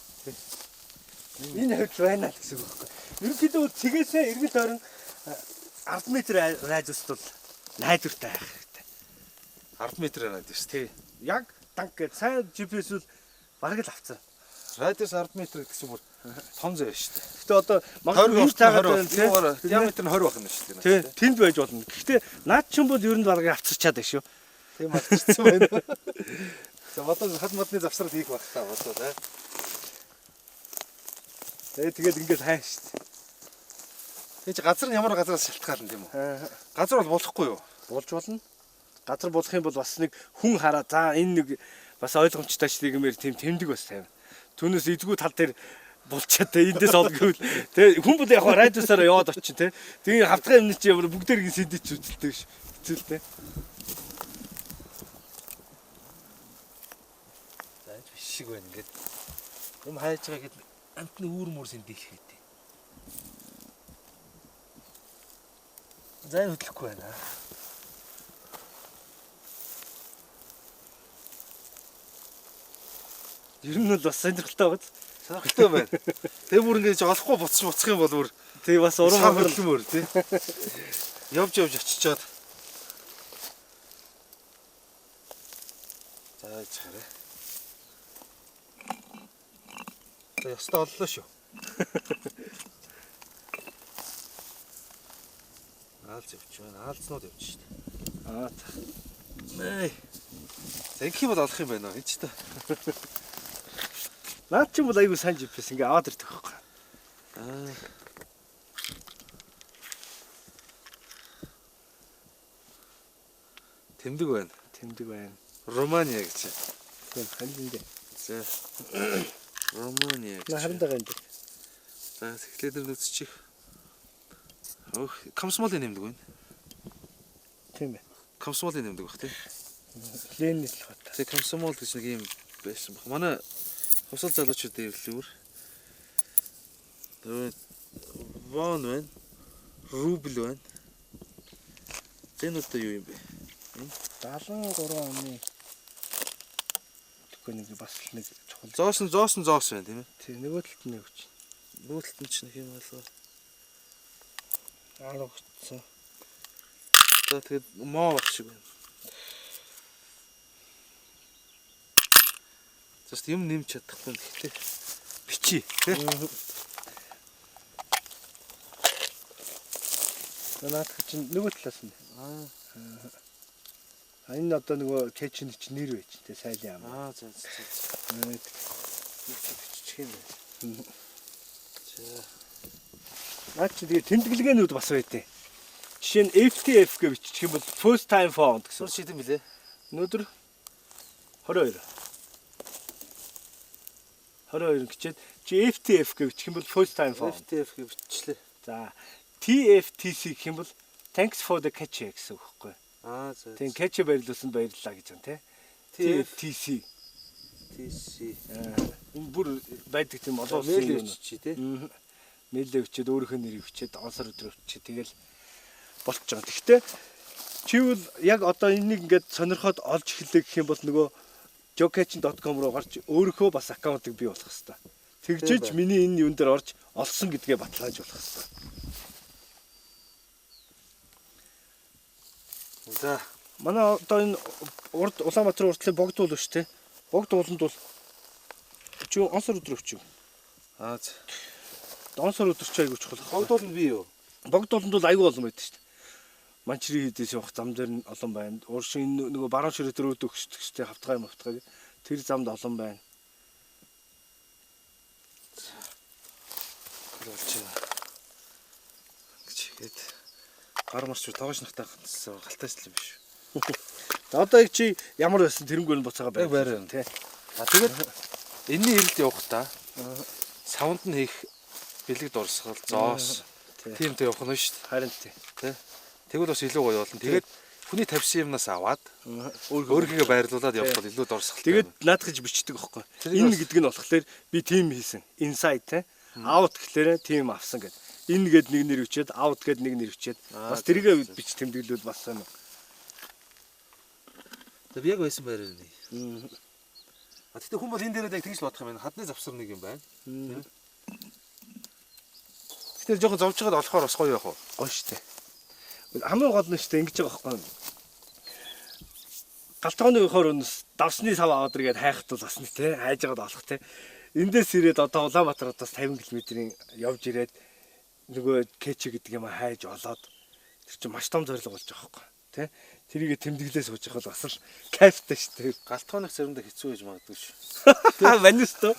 Энэ хавьд байна л гэсэн үг байхгүй. Ерөнхийдөө бол цэгээсээ эргэл тойрон 10 м радиуст бол найдвартай байх хэрэгтэй. 10 м радиус тий. Яг данк гэж сайн GPS бол бараг л авцсан. Радиус 10 м гэдэг чинь бүр том зай шүү дээ. Гэтэ одоо магадгүй энэ цаагаад байна тий. Диаметр нь 20 байх нь шүү дээ. Тий, тэнд байж болно. Гэхдээ наад чинь бол ер нь бараг авчирчаад байна шүү. Тийм авчирсан байна. За одоо хад мадны завсрал хийх байх та одоо тий. Тэгээ тэгээд ингээл хайн шүү дээ. Тэгээ чи газар нь ямар газараас шалтгаална тийм үү? Газар бол болохгүй юу? Болж болно. Газар болох юм бол бас нэг хүн хараа за энэ нэг бас ойлгомжтой ч нэгмээр тийм тэмдэг бас тавина. Түүнээс эзгүй тал дээр булчаад те эндээс ол гэвэл те хүн бол яг радиусаараа яваад очин те. Тэгээ хавтгай юмны чи ямар бүгдээр ин сэдэж үзэлтэй биш. Хэцүү л те. За энэ биш шиг байна ингээд. Юм хайж байгаа гэд амтны үүр мөр сэндэлэх гэдэг. Зайн хөдлөхгүй байна. Ер нь бол бас сонирхолтой байгаа. Сонирхолтой байна. Тэгээ бүр ингэж олохгүй буцах буцах юм бол бүр Тэг бас урам урам аврал. хөдөлмөр тий. Явж явж очичоод. За яж хараа. За ёстой оллоо шүү. Аалз явж байна. Аалзнууд явж шүү дээ. Аа. Нээ. За ингэх юм бол олох юм байна уу? Энд ч та. Наад чинь бол айгүй сайн GPS ингээ аваад ирдэг байхгүй. Аа. Тэмдэг байна. Тэмдэг байна. Румыни гэж. Тийм хандин дээ. За. Румыни гэж. На харин байгаа юм дээ. За тэгэхээр нэр нүцчих. Өөх, комсомолын нэмдэг байна. Тийм ээ. Комсомолын нэмдэг баг тий. Ленин л бат. Тэгээ комсомол гэж нэг юм байсан баг. Манай хосол залуучууд дэвлүүр. Тэгээд вон байна. Рубль байна. За энэ одоо юу юм бэ? 73 оны тэгэхгүй нэг бас л нэг чухал. Зоос нь зоос нь зоос байна тийм ээ. Тий, нөгөө талд нэг хүч. Нөгөө талд нь ч нэг юм болоо. 10 өгсөн. За тэгээд моо баг шиг байна. Зас юм нэмж чадахгүй гэхдээ бичи тий. Наадах чинь нөгөө талаас нь. Аа А энэ одоо нөгөө кэчин чинь нэр байж тий сайлын ам. аа за за за. Бичих юм байна. За Наад чи тэгээ тэмдэглэгээнүүд бас байдیں۔ Жишээ нь FTF гэж бичих юм бол first time found гэсэн. сур шидэн билээ. Өнөөдөр 22. 22 гэчээд чи FTF гэж бичих юм бол first time found. FTF гэж бичлээ. За TFTC гэх юм бол thanks for the catch гэсэн үг байхгүй. Аа за. Тийм catch баярлуулсанд баярлалаа гэж байна тий. TFTC. TC. Энэ бүр байдаг тийм олон улсын Мэйл юм. биччихье тий. Мэйлээ бичээд өөрийнхөө нэрийг бичээд онсор өдрөө бичээд тэгэл болчих жоох. Гэхдээ чи бол яг одоо энийг ингээд сонирхоод олж эхэллээ гэх юм бол нөгөө joketchen.com руу гарч өөрийнхөө бас аккаунтыг бий болгох хэрэгтэй. Тэгжээж Тийм миний энэ юун дээр орж олсон гэдгээ баталгааж болох хэрэгтэй. За Манай одоо энэ урд Улаанбаатарын урдлын богд уул шүү дээ. Богд ууланд бол чи онсор өдрөө өчөв. аа за. Онсор өдөр чи айгүй чухал. Богдуул нь би юу? Богд ууланд бол айгүй олон байдаг шүү дээ. Манчрын хийдээс явах зам дээр нь олон байна. Уршин энэ нөгөө баруун ширээ дээр өөд өгчдөг шүү дээ. Хавтгай мавтгай. Тэр замд олон байна. Болж байна. Гэж ихэд гар марч тоогоош нахтаа гацсан галтайч юм биш. За одоо яг чи ямар байсан тэрнгүүр нь буцаага Яг байр байна. тий. А тэгээд энэний эрэлт явах та савнд нь хийх бэлэг дурсгал, зоос Тий. тийм тэ явах нь шүү дээ. Харин тий. Тэ. Тэгвэл бас илүү гоё болно. Тэгээд хүний тавьсан юмнаас аваад Өөрхөө өөрийнхөө байрлуулад явах бол илүү дурсгалтай. Тэгээд наадах гэж бичдэг аахгүй. Тэрийг Энэ бас- гэдэг нь болохоор би тим хийсэн. Inside те. Out гэхлээрэ тим авсан гэд. Энэ гээд нэг нэр бичээд, out гээд нэг нэр бичээд Аа, бас зөв, тэргээ зөв. бич тэмдэглүүл бас сонь. би яг байсан байраар нэ. А тэгтээ хүн бол энэ дээрээ яг тэгж л бодох юм байна. Хадны завсар нэг юм байна. Тэгтээ жоохон зовж байгаад олохоор бас гоё явах уу? Гоё штэ. Хамгийн гол нь штэ ингэж байгаа байхгүй. Галтгооны хоор өнөөс давсны сав аваад иргээд хайхт бол бас нэг те хайж байгаад олох те. Эндээс ирээд одоо Улаанбаатар хотоос 50 км-ийн явж ирээд нөгөө кэчи гэдэг юм хайж олоод тэр чинь маш том зорилго болж байгаа байхгүй те. Тэрийг тэмдэглээ сууж явах бол бас л кайфтай штэ. Галтгооных заримдаа хэцүү байж магадгүй шүү. Ха манисто.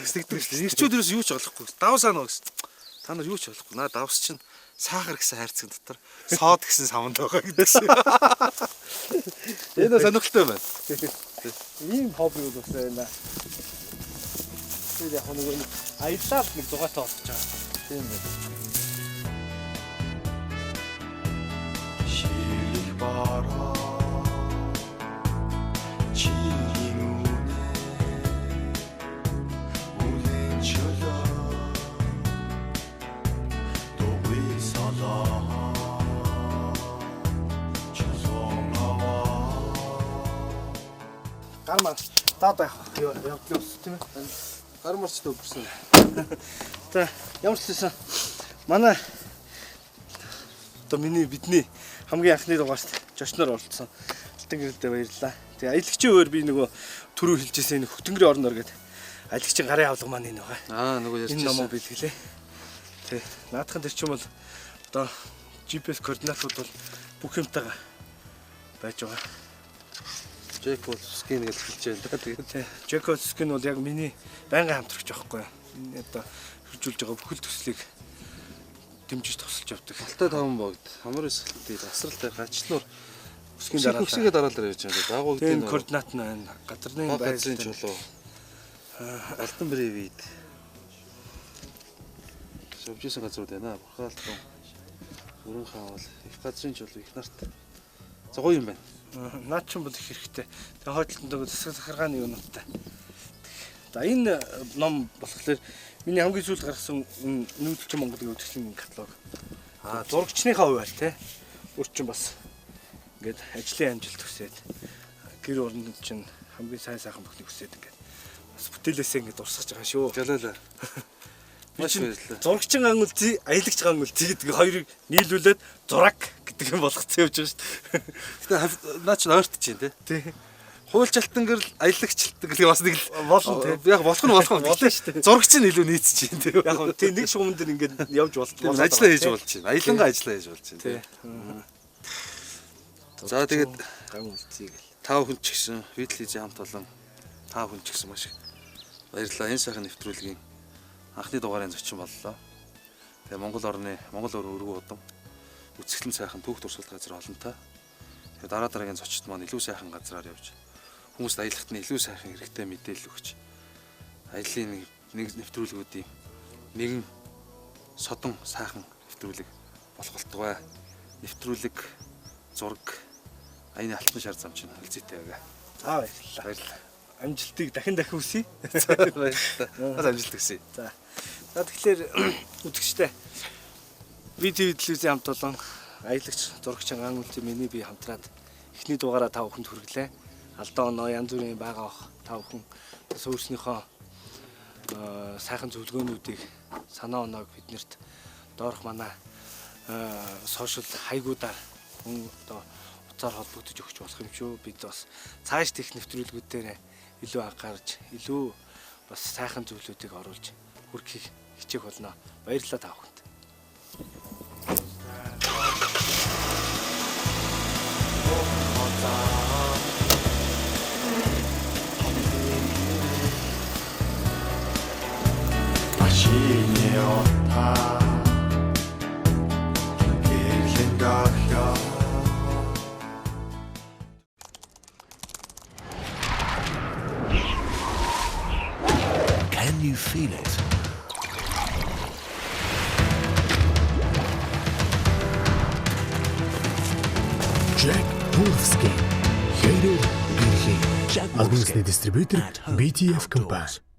Тэгдэг шүү. Ирчүүд ерөөс юу ч олохгүй. Давсаа нөө гэсэн. Та нар юу ч олохгүй. Наа давс чинь сахар гэсэн хайрцаг дотор сод гэсэн савнд байгаа гэдэг шин. Энэ сонирхолтой байна. Ийм хобби бол бас байна. Тэр яг нөгөө нэг аялал нэг зугаатай болгож байгаа. Тийм байна. Ширэх бороо чиний үнэ үлэн чөлөө дугуй солоо Гар мар даад байх явдлын ус тийм ээ. Гар марч төвөрсөн. За ямар ч байсан манай одоо миний бидний хамгийн анхны дугаарт жочноор оролцсон. Алтан гэрэлдээ баярлалаа. Тэгээ аялагчийн өөр би нөгөө түрүү хэлжсэн энэ хөтөнгөрийн орноор гэдэг аялагчийн гарын авлага маань энэ байгаа. Аа нөгөө ярьж Энэ номоо бэлгэлээ. Тэ наадхан тэр чинь бол одоо GPS координатууд бол бүх юмтайгаа байж байгаа. Джек Волфскин гэж хэлж байна да. Тэгээд Тэ Джек Волфскин бол яг миний байнгын хамтрагч байхгүй юу? Энэ одоо хөгжүүлж байгаа бүхэл төслийг дэмжиж тусалж явдаг. Алтай таван богд хамар эсгэлтээ асралтай гачлуур Өсгийн дараа. Өсгийгээ дараалал явж байгаа. Дагуу Тэгээ гэдэг энэ координат нь байна. Газрын Баг газрын байрлал. чулуу. Алтан бревид. Шавжсэн газрууд байна. Бурхаалтан. Өрөн хаавал их газрын чулуу их нарт. За гоё юм байна. Наад чинь бол их хэрэгтэй. Тэгээ хойдлон дөгөө засаг захиргааны юунуудтай. За энэ ном болохоор миний хамгийн сүүлд гаргасан энэ нүүдэлчин Монгол гэх үзэсгэлэн каталог. Аа зурагчныхаа хуваар те. Өөр чинь бас ингээд ажлын амжилт хүсээд гэр оронд чинь хамгийн сайн сайхан бүхнийг хүсээд ингээд бас бүтээлээсээ ингээд дурсгаж байгаа шүү. Жалалаа. Би Маш чинь баярлалаа. Зурагчин ган үлзий, аялагч ган үлзий гэдэг хоёрыг нийлүүлээд зураг гэдэг юм болгоцсон явж байгаа шүү дээ. Гэтэ наа чинь ойрт чинь те. Тий. Хуульч алтан гэрэл аялагч алтан гэрэл бас нэг л Болно те. Яг болох нь болох нь. Болно шүү дээ. Зурагч нь илүү нийцэж чинь те. Яг нь тий нэг шугам дээр ингээд явж болт Тийм ажиллаа хийж болж чинь. Аялангаа ажиллаа хийж болж чинь. Тий. За тэгээд ган үлзий гэл. та бүхэн ч гэсэн Витлизийн хамт олон та бүхэн ч гэсэн маш их баярлалаа. Энэ сайхан нэвтрүүлгийн анхны дугаарын зочин боллоо. Тэгээ Монгол орны Монгол өр өргөн удам үзэсгэлэн сайхан түүх туршилт газар олонтой. Тэгээ дараа дараагийн зочид маань илүү сайхан газраар явж хүмүүст аялахт нь илүү сайхан хэрэгтэй мэдээлэл өгч аялын нэг нэвтрүүлгүүдийн нэгэн содон сайхан нэвтрүүлэг болох болтугай. Нэвтрүүлэг зураг аяны алтан шар зам чинь хөлзийтэй байгаа. За баярлалаа. Баярлалаа. Амжилтыг дахин дахин хүсье. Баярлалаа. Бас амжилт хүсье. За. За тэгэхээр үзэгчтэй VTV телевизийн хамт олон аялагч зурагч ган үлзий миний би хамтраад эхний дугаараа та бүхэнд хүргэлээ. Алдаа оноо янз бүрийн байгаа ох та бүхэн бас өөрснийхөө сайхан зөвлөгөөнүүдийг санаа оноог биднэрт доорх манай сошиал хаягуудаар хүн одоо утсаар холбогдож өгч болох юм шүү. Бид бас цааш тех нэвтрүүлгүүд дээр илүү анхаарч, илүү бас сайхан зүйлүүдийг оруулж хүргэхийг хичээх болно. Баярлалаа та бүхэнд. Машины утаа гэрлэн долоо Can you feel it? Jack Wolfskin. Хэрэг гэрхий. Jack Албан ёсны Wolfskin. дистрибьютор At home BTF outdoors. компани.